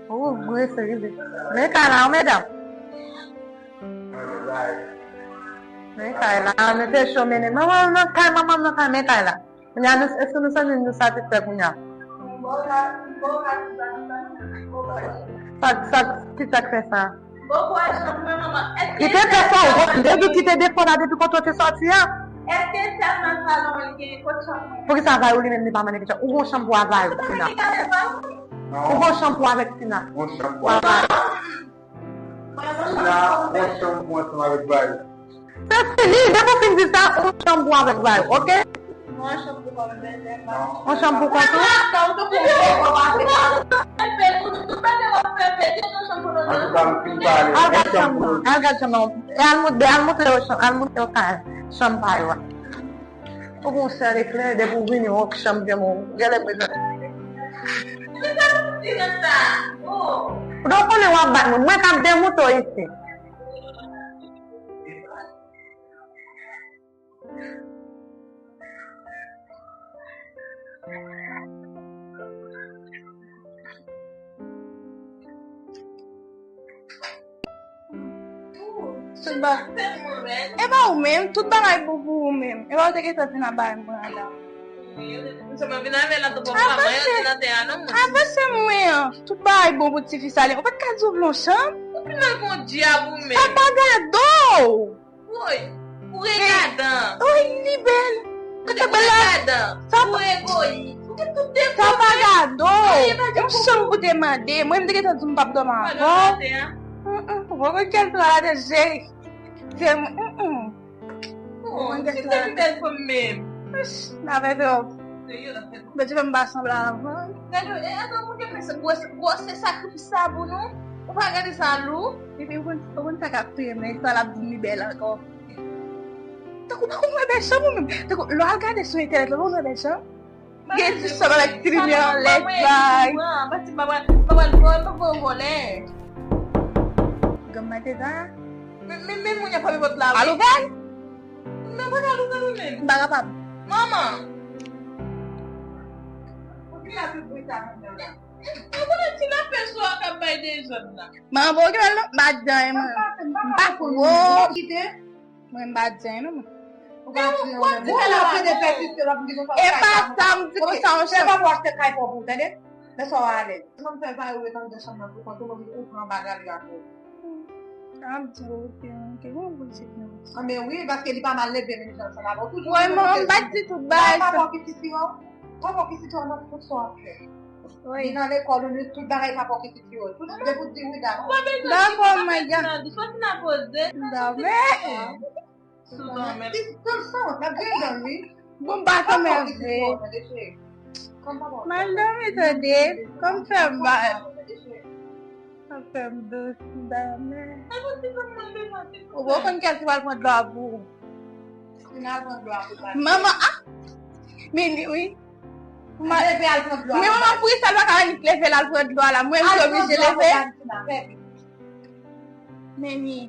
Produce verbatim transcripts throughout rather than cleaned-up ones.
Ou, mwen se rive. Men kay la, medam. Men kay la, nou te cho mennen. Manman nan kay, manman nan kay, men kay la. Kounye a, nou, èske nou santi nou satisfè kounye a? Sa, sa, ki sa k fè sa? Li te fè sa, ou konn, depi ki te depo la, depi kote w te sòti a. Poukisa Vayou li menm li pa mande kesyon? Ou gon chanm pou Vayou, Tina. Ou gon chanm pou avèk Tina. Gon chanm pou avèk. Tina, gon chanm pou ansanm avèk Vayou. Se fini, depi w fin di sa, gon chanm pou avèk Vayou, oke? Yon chanm pou kont ou? Antouka, m fin pale. Al gad chanm nan, al gad chanm nan. E al mont-, al montre yo chanm, al montre yo kay chanm pa yo a. Ou gon sèl eklè, depi w vini, ou chanm gen moun. Genlè bezwen. Ou donk konnen w ap bat moun. Mwen k ap demoute w isi. Tout ba-, e pa ou menm, tout bagay bon pou ou menm. E pa ou te gentan vin ap bay mwen la. Avanse mwen an, tout bagay bon pou tifi sa li. Ou pa t ka di w vle yon chanm? Ou pi mal gon dyab ou menm. Sa pa gade w. Woy, ou regadan. Woy, li bèl. Kote bèl la? Regadan. Ou egoyis. Ou gen tout defo. Sa pa gade w. Yon chanm pou te mande. Mwen, m te gentan di m p ap dòmi avè w. Ou konn kèl pla la de jeri. Se mwen. Ou konn kèl pla la. Ou te pi bèl ke m menm. N ap ede w. Bondye fè m pa sanble avan. Gade, e, atann, mwen gen gwòs, gwòs sakrifis sa pou nou. Ou pa gade sa lou? Epi ou konn, ou konn sa k ap touye m, men sa l ap di m li bèl ankò. Tankou pa konn wè bèl chanm ou menm. Tankou lè w al gade sou entènèt la, ou pa konn wè bèl chanm? Gen ti chanm avèk ti limyè anlè bay. Pati m pa pral, pa pral vòlè, pa pral vòlè. Granm mateta. Men, men, men moun y ap frape pòt la, wi. Al ouvè l. Non, pa ka louvri l ou menm. M pa kapab. Manman! Poukisa tout bri sa nan kay la? Ou konnen ti lapè sou a k ap bay dezòd la. Manman, pa okipe l non, m pa di anyen, mwen. M pa konn. Mwen, m pa di anyen non, mwen. Ou pa di anyen. Ou ap di fè lapè. E pa sa, m di konsa, yon chanm. Se pa pou achte kay pwòp ou, tande? Men sa w alèz. Sa m fè Vayou ret anndan chanm nan pou kont ou, mwen vin ouvri anba galri a pou ou. Sa m di w, oke, oke, bon, bon, se byen. Anben wi, paske li pa mal leve menm jan ansanm avè w. Toujou. Woy, manman, m pa t di tout bagay sa. Papa w ki sitire w, papa w ki sitire w nan tout sa w ap fè. Wi. Li nan lekòl ou, li tout bagay papa w ki sitire w. Tout, depi w di wi, dakò. Dakò, mwen gen. Soti nan poze. Dòmi. Sou dòmi. Li tout sans, l ap gen dan, wi. Bon, m pa konn vre. Mal dòmi, tande. Kòm fè m mal. Kòm fè m dous, m dòmi. Ou bon konn kèl ti pral pran dlo a pou ou. Manman, ah! Men li, wi. Men manman, poukisa l pa ka annik leve l al pran dlo a la? Mwen, m te oblije leve. Men li,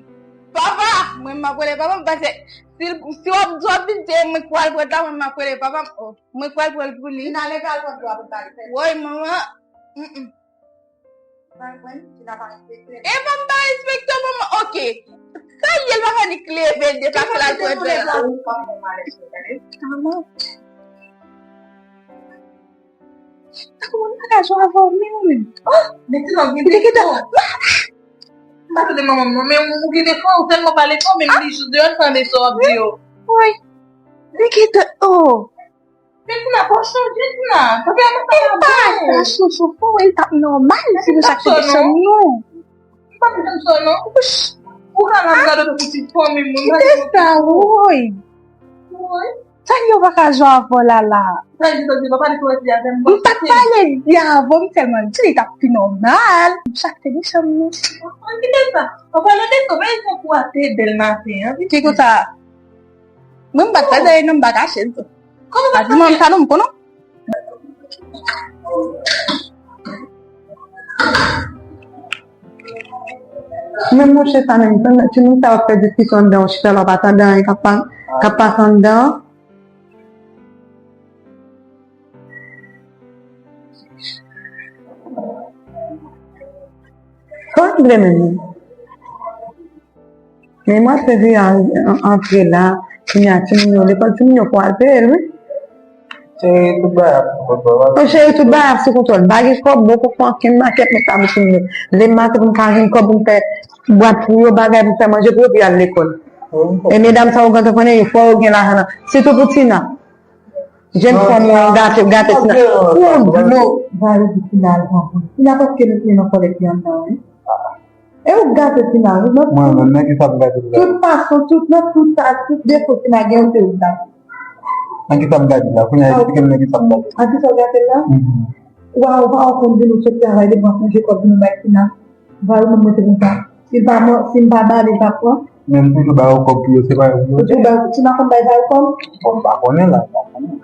papa! Mwen, m ap rele papa m, paske si, si w ap, si w ap vin di mwen k pral pran dlo a, mwen, m ap rele papa m. Oh, mwen k pral pran l pou li. Tina, leve al pran dlo a pou l ka leve. Woy, manman. Mm, mm. E pa m pa respekte w, manman. Oke. Sa l ye, l pa ka annik leve l deplase l al pran dlo a. Manman. Tankou moun pa ka jwe avè w menm. Oh, men ti nòg gen defo. M pa tande manman m non, men ou gen defo, ou tèlman pale fò, menm li jis deyò, l tande sa w ap di yo. Woy. Li gen de, oh. Men Tina, fò w chanje, Tina. Sa fè anpil tan. E pa sa, chouchou, fò w wè l t ap nòmal si nou chak te desann nou. M pa konn sa non. Ou ka nan gade pou ti fanmi moun. Kite sa, woy. Woy. Sa yo pa ka jwe avè w la la. Sa yo pa ka jwe avè m. M pa t pale byen avè w, m tèlman di li t ap pi nòmal. Chak te desann nou. Kite sa. An palan de sa, pa yon kou a te bèl maten an. Ki kou sa? Mwen, m pa t fè dèyè non, m pa kache l tou. Kòman pa t kache? Pa di manman sa non, m konnen. Men monchè sa menm, timoun sa yo ap fè diskisyon anndan, chita la, w pa tande anyen k ap pa-, k ap pase anndan. Pa vle menm. Men mwen se vi antre la, kounye a timoun yo lekòl, timoun yo pou al peye l, wi. Se tout bagay ap sou kontwòl, pa. Cheri, tout bagay ap sou kontwòl. M pa gen kòb, m poko fè ankenn makèt, men sa pou timoun yo. Lè m maten pou m ka jwenn kòb pou m fè bwat pou yo, bagay pou m fè manje pou yo, pou y al lekòl. E medam sa yo gentan konnen, fò yo gen lajan nan. Sitou pou Tina. Jèn fanm nan gate, gate Tina. Pou dlo. Vale di Tina al pran pou Tina paske nou te nan kòlèk li anndan, wi. E ou gate Tina, wi, non? Mwen menm, nan ki sa m gate la? Tout fason, tout, nan tout sa, tout defo Tina gen, se ou gate. Nan ki sa m gate la? Kounye a, eksplike m nan ki sa m gate. An ki sa w gate la? Ou pa, ou pa wè konn vin ou sot travay, depanse manje kòb vin ou bay Tina. Ba yo moun mwen te konn sa. Si l pa man, si m pa ba li, l pa pran. Men m toujou ba yo kòb pou yo separe pou yo. Ou toujou ba, Tina konn bay ba yo kòb? Bon, m pa konnen la, m pa konnen.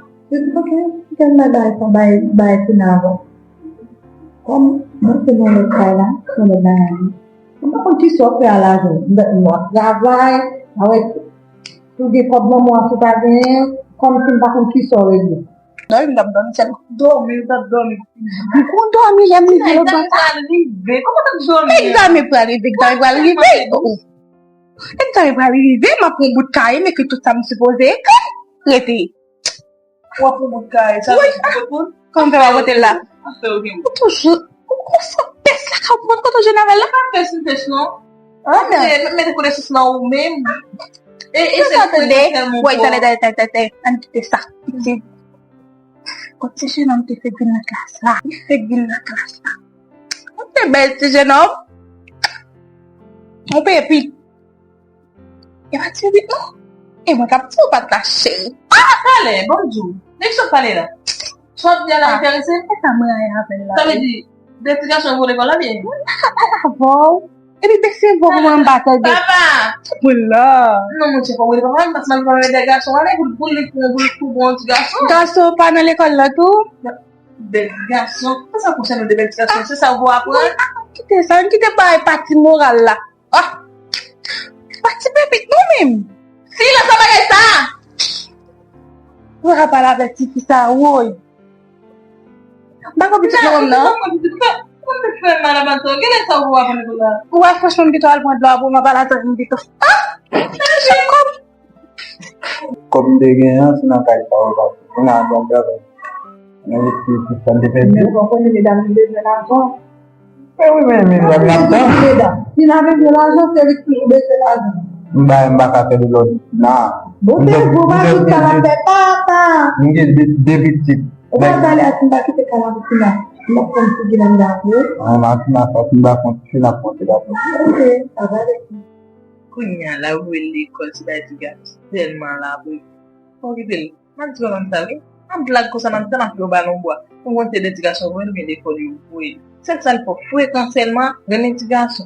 Ok, kite m bay ba yo kòb, bay, bay Tina avan. Kòm mwen se nan lòt kay la, se nan lòt bagay li. M pa konn kisa w fè a lajan. M, m ap travay, a wè, si w gen kòb nan men w, si w pa genyen, kòm si m pa konn kisa w regle. Dòmi, m t ap dòmi, sèl dòmi, m t ap dòmi. M konn dòmi lè m rive lòt bò sa. Egzamen pral rive, egzamen pral rive, egzamen pral rive. Egzamen pral rive, m ap pran bout kaye, m ekri tout sa m sipoze ekri. Rete. W ap pran bout kaye, sa vle di pou tout moun? Kòman m fè pa pote l la? Ou toujou, ou konsa pès la ka pran kote w jwenn avè l la? Pa pès m pès non. Mete konesans nan ou menm. E, e se sa tande. Wè, talè, talè, talè, talè, ann kite sa. Pitit. Kot ti jenòm te fèk vin nan klas la? Li fèk vin nan klas la. Yon te bèl ti jenòm. Yon pepit. E pa ti pepit non. E mwen k ap di w pa t la cheri. Ah, talè, bon di w. Nèg sot pale la. Sa w ap di a la enterese? E sa mwen rayi avè l la. Sa vle di, de ti gason vole kò la byen? Mwen pa ka pale avè w. Epi bese vwa pou mwen m pa tande. Papa! Mwen la. Non, monchè, fò w rele papa m, paske m ap pale de gason ale pou, pou li, pou, pou, pou bon ti gason. Gason pa nan lekòl la tou? De gason. Sa sa konsène de bèl ti gason? Se sa w pou aprann? Ann kite sa, ann kite bay pati moral la. Ah! Pati pepit nou menm. Silans a bagay sa! Ou pa ka pale avèk tifi sa, woy. M pa konn pitit non, non. Ou konn fè mal a mato. Genlè sa ou aprann pou la. Ou wè, franchman, m pito al pran dlo a pou m ap al atann m pito. Ah! Kòb m te gen an, se nan kay sa yo pase. Kounye a, bon, bravo. Nan lespri, tout sa m te pèdi. Men ou konnen medam yo bezwen lajan. Men wi, men, men, men, n ap tann. Si n ap bezwen lajan, se li ki toujou bezwen lajan. M ba, m pa ka fè de lòd. Nan. Bon, se gwo bagay sa l ap fè, papa. M gen de, de pitit. Ou pa pale a Simba ki te kal avèk Tina. M ap pran figi nan dapre. An, Martina, sa Simba konn ti fi n ap konte dapre. Ok, sa va lè. Kounye a, l ap voye l lekòl, se bagay ti gason. Tèlman l ap voye. Fò kite l. M ap di w konn sa, wi. M ap blag konsa, m ap di l ap yon balon bwa. Ou konn se de ti gason voye l, oubyen lekòl yo voye l. Sèl sa l fò frekan sèlman, renmen ti gason.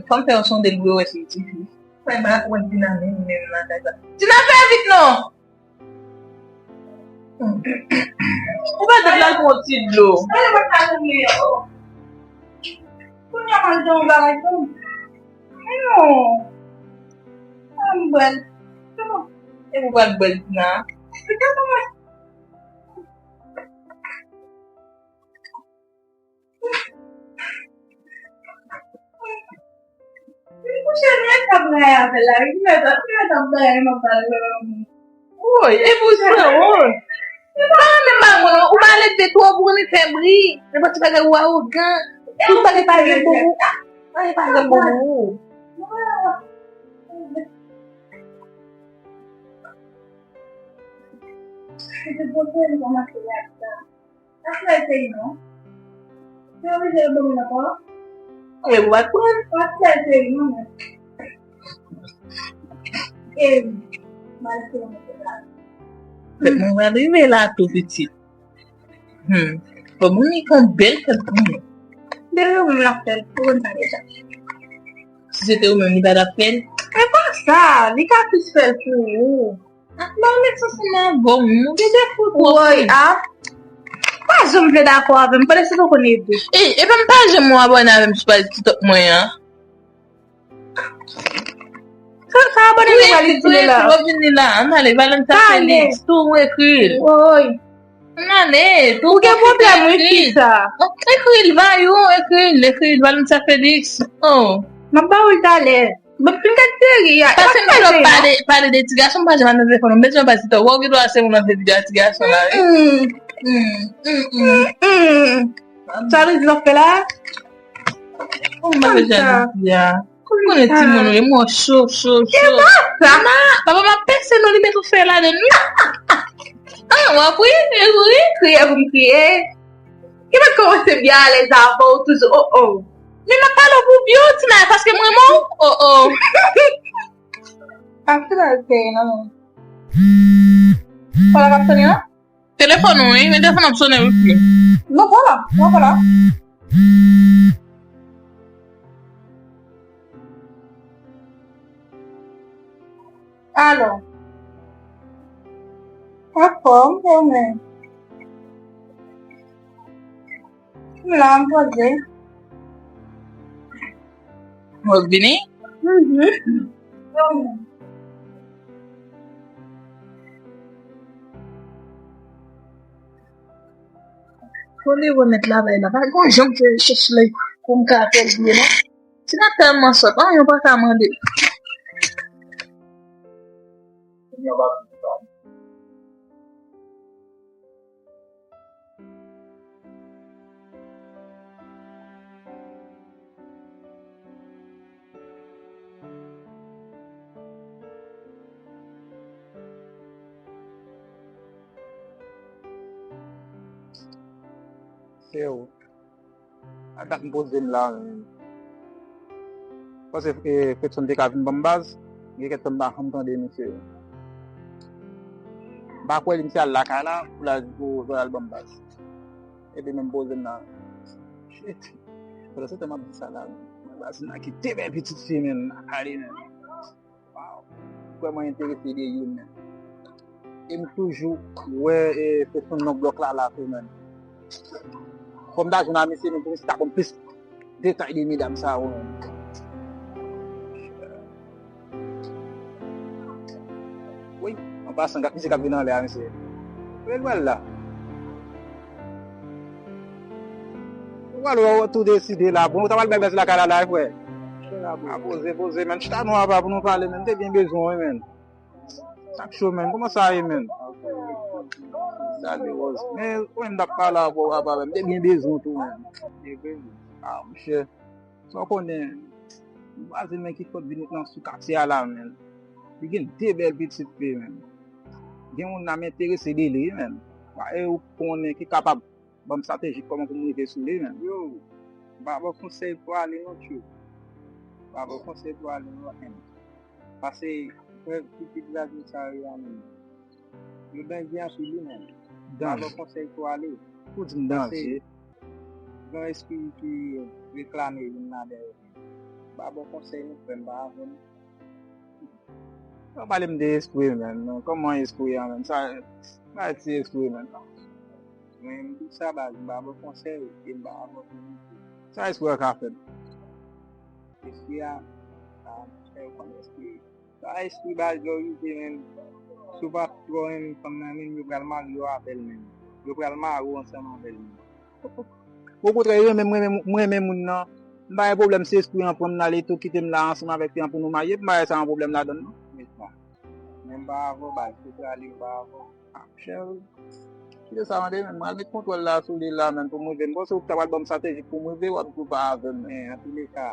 Fò m fè yon sonde l pou yo wè si l ti fi. Fè m pa konn vin nan menm, menm nan kay sa. Tina, fè vit non! Ou pa di l al pran ti dlo. Kounye a m al gen yon bagay pou m. Men non. An m bwè l. Se bon. E pou w al bwè l, Tina. Mouche, mwen t ap rayi avè l la, wi. Mwen t ap, mwen t ap rayi, mwen t ap rayi. Woy, e pou sa, woy. Ou pa renmen maron, non. Ou pa leve twò pou renmen fè bri. Nenpòt ti bagay ou awogan. Tout bagay pa gen pou ou. Bagay pa gen pou ou. Sa fè l peyi non. Se oblije yo ban mwen ankò. E w ap pran. Sa fè l peyi non men. E mal se yon mwen la. Fèt mwen pral rive la tou pitit. Hmm. Fò moun li kon bèl fèt pou mwen. Depi mwen la fè l pou mwen pa deja. Si se te ou menm li pa t ap fè l. E pa sa, li ka plis fè l pou ou. Ba w met sa sou nan gòm ou, ou gen defo twòp. Woy, a. Pa janm vle dakò avè m, pandan se poko n ede. E, e pa m pa janm w abòne avè m sou paj TikTok mwen an. Sa, sa abòne nou pral itile la. Wi, vini la, ann ale, Valentine Felix, tou ou ekri l. Woy. Nan net, ou gen pwoblèm, wi, fi sa. Ekri l, Vayou, ekri l, ekri l, Valencia Félix. Oh. M ap ba ou l talè. Bon, m gad seri a. Pase m dlo, pale, pale de ti gason, m pa janm al nan telefòn, m bezwen pase tò. Wè w gen dwa se moun nan se ti gason la, wi. Mm, mm, mm, mm. Sa vle di w ap fè la? Ou manje jodi a. Ou konnen timoun wi, mwen cho, cho, cho. Papa m ap pèse nou, li met yon fè ladann wi. Ah, w ap ri, e ri. Kriye pou m kriye. Ki mèt kòmanse byen alèz avè w toujou, oh, oh. Men m ap pale w pou byen, ti nèg, paske m renmen w, oh, oh. Ap fè nan non. Fò la k ap sonnen non? Telefòn ou, wi. Men telefòn ap sonnen, wi, fi. Non, pa la. Non, pa la. Alò. Anfòm, ou menm? M la, m poze. Mwen vini? Mhm. Fò li remèt lavay la. Pa gon jan m fè chèch li pou m ka fè l byen non. Ti nèg tèlman sòt, anyen w pa ka mande. Se ou. A dat m poze m la, men. Panse, e, Fredson te ka vin ban m baz, gen kèk tan m pa janm tande misye. M pa kwè li, misye al lakay la, pou l al, pou, pou l al ban m baz. Epi men m poze m la. Shit. Pandan se tan m ap di sa la, baz la kite bèl pitit fi, men, ale, men. Waw. Vrèman enterese de youn, men. E m toujou wè, e, Fredson nan blòk la, la tou, men. Fò m ta jwenn a misye, men pou misye ta ban m plis detay de medam sa yo, men. Wi, an pasan, gad misye k ap vin anlè a, mesye. Kote l pral la? Ou pral wè, ou tou deside la. Bon, ou ta pral bay bèz lakay la, la, frè. A poze, poze, men. Chita nou apa pou nou pale, men. M te byen bezwen w, wi, men. Sa k cho, men. Kòman sa ye, men? Salut, Rose. Men, ou menm t ap pale avè w apa, men. M te byen bezwen w tou, men. A, monchè. Sa w konnen, vwazen men ki fòt vin nan sou katye a la, men. Li gen de bèl pitit fi, men. Gen youn la m enterese de li, men. E ou konnen ki kapab ban m estrateji kòman pou m rive sou li, men. Yo, m pa ba w konsèy pou ale non, tchou. M pa ba w konsèy pou ale non, men. Paske, frè, pitit vwazen sa yo a, men. Yo danje anpil, wi, men. M pa ba w konsèy pou ale. Ou di m danje. Gen yon espri ki reklame youn ladan yo. M pa ba w konsèy non, frè m, pa avè m. Yo pale m de espri, men. Kòman espri an, men? Sa, pa ti espri, men. Men m di sa, baz, m pa ba w konsèy, e m pa avè w. Sa espri an ka fè? Espri a, a, monchè, ou konn espri. Sa espri baz lè w rive menm, si w pa twò renmen fanm nan menm, yo pral marye w avè l menm. Yo pral mare w ansanm avè l menm. Okontrè, yo renmen, m renmen, m renmen moun nan. M pa gen pwoblèm si espri an pran m nan, li tou kite m la ansanm avèk fi an pou nou marye, m pa wè sa yon pwoblèm ladann non. Men m pa avè w baz, se prale m pa avè w. Ah, chè, kite sa mande, men m al met kontwòl la sou li la, men pou m rive. M panse ou ta pral ban m estrateji pou m rive, w ap di w pa avè m, men antouleka,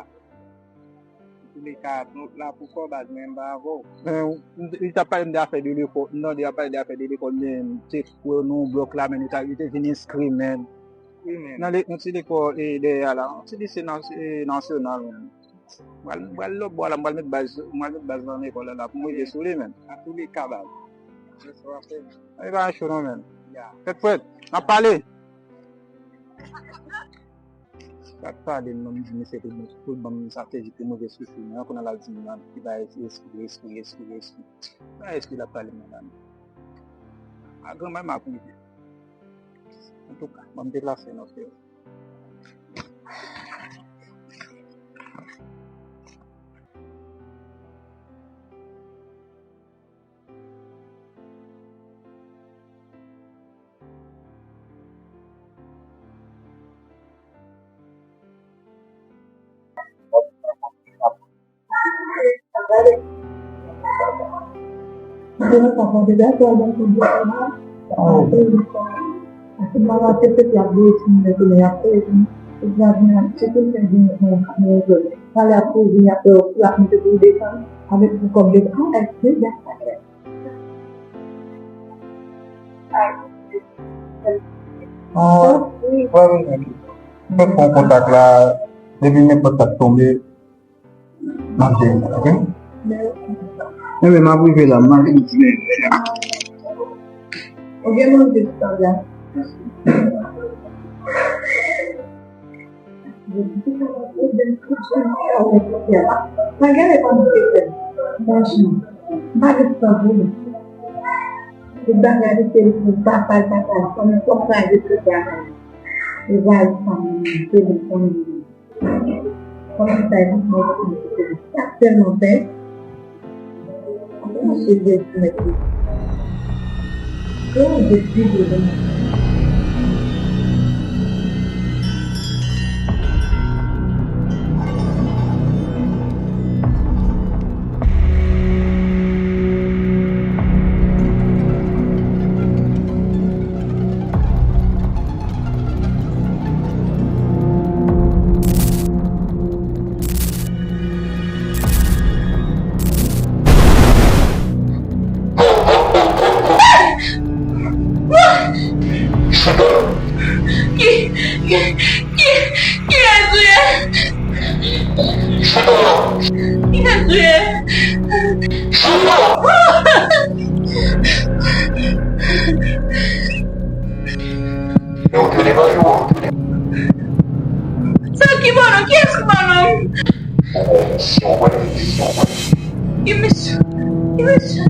antouleka, nou la pou kò baz, men m pa avè w. Men, li t ap pale m de afè de lekòl, m tande y ap pale de afè de lekòl, men m te kwè w nan yon blòk la, men li ta, li te vin enskri, men. Wi, men. Nan le, yon ti lekòl, e, dèyè a la, yon ti lise nan, e, nasyonal, men. M pral, m pral lòt bò la, m pral met baz, m pral met baz nan lekòl la, la, pou m rive sou li, men. Antouleka, baz. Jis w ap fè. E pa cho non, men. Ya. Fèt frèt, n ap pale. Gad pale m non, m di misye pou, pou l ban m estrateji pou move sou fi, men. Kounye a l ap di m nan, li bay espri, espri, espri, espri. Bay espri l ap pale m nan la. A granmay m ap rive. Antouka, ban m deplase non, frè. Konnen sa fè de dakò, donk, pou di sa, non? Oh. Paske m ap aksepte y ap voye timoun nan konnen y ap voye timoun. E gradin ap tcheke fè gen yon kamyon. Pale ap kouri, y ap fè, y ap mete pou desann avèk yon kòb de travay, se gaz sa fè. Ah, wi. Mwen pran kontak la, depi nenpòt sa k tonbe, m ap jere sa, oke? Enben, m ap rive la, m ap vin di. Ou gen manje sou tab la? Pa gade kòman se fè. Franchman, m pa gen tan pou nou. Tout bagay li se li pou papa l, papa l, kòman kòm pa gen pou papa l. E va l fanmi, se li fanmi. Kòman sa e pou mwen sa tèlman fè. Mwen se Jezi mèt li. Kòman Jezi mèt li? Ki, ki, ki, ki, kiyès ou ye? Kiyès ou ye? Sa ki bon non? Kiyès ki bon non? Ki mesye? Ki mesye?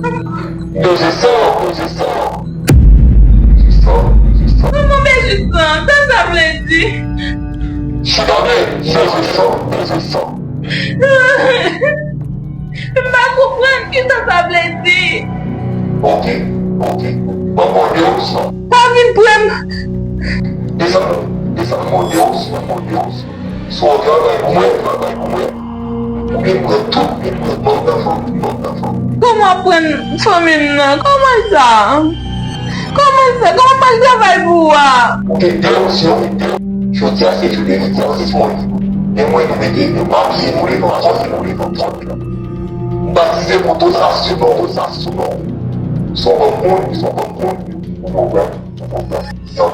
Kòman? Kòman bezwen san? Sa sa vle di? M pa konprann kisa sa vle di. Ok, ok. Ban m mande w sa. Pa vin pre m. Desann, desann mande w sa, mande w sa. Si w ap travay pou mwen, travay pou mwen. Ou gen pou tout, tout, tout, tout, tout, tout. Kòman w ap pran fanmi m nan? Kòman sa? Kòman sa? Kòman m pral travay pou ou a? Ou gen de opsyon. Jodi a se jou de viktim, se mwen. Men mwen, nou mete, nou pa bliye, nou leve ansanm, nou leve ansanm. M batize pou tout sa sou non, tout sa sou non. Son bon moun, son bon moun. Ou konprann? Ou konprann? Sa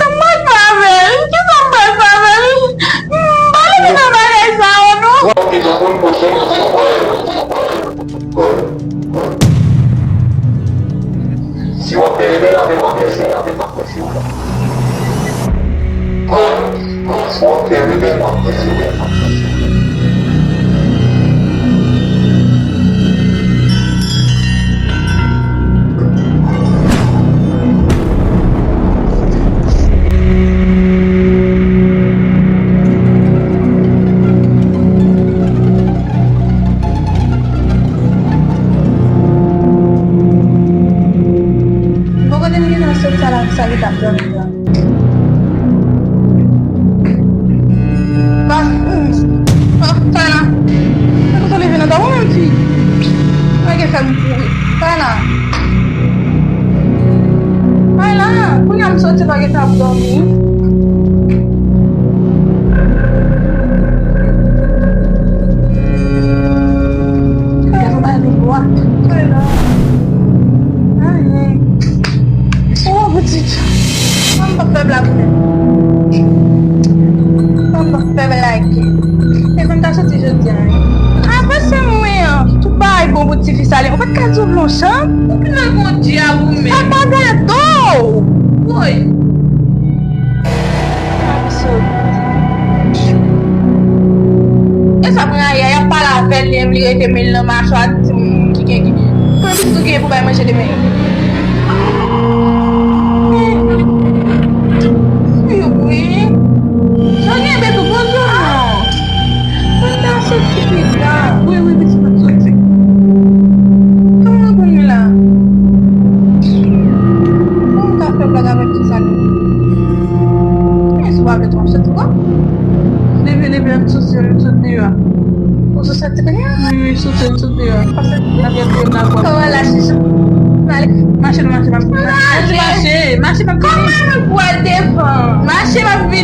m pral fè avè l? Kisa m pral fè avè l? M pa vle nan bagay sa yo non. Si w ap fè rebèl avè m, w ap fè rebèl avè m. Bon, kote m gentan sot sa la, sa ki t ap dòmi la? Ba, hmm. Ah, Kayla. Mwen kontan leve nan dòmi, menm fi. Mwen gen fè m kouri. Kayla. Kayla, kounye a m soti, pa gen fè ap dòmi. Kayla. Anyen. Oh, pitit. Mwen m p ap fè blag menm. Mwen m p ap fè blag. E mwen ta soti jodi a. Avan se mwen an. Tout bagay bon pou tifi sa li. Ou pa t ka di w vle yon chan? Ou vin nan kondi a ou menm. Sa pa gado. Woy. E sa pran Yaya, y ap pale avè l, li menm li rete men l nan machwa, ti moun ki gen, ki, konbyen pitit ou gen pou bay manje demen? Wi, wi. Jan gen bèt ou poze w non. Mwen ta soti pita. Wi, wi, pitit mwen soti. Kòman w konn li la? Kòman w ka fè blag avèk ti sa li? Men si w pa vle twò, m soti kwa? Leve, leve, m soti, m soti deyò a. Ou sou sèt trè? Wi, wi, sou sèt, sou deyò. Kòman la, chouchou? Pale. Mache, mache, mache. Mache, mache, mache, mache. Kòman nou pral devan? Mache, mache.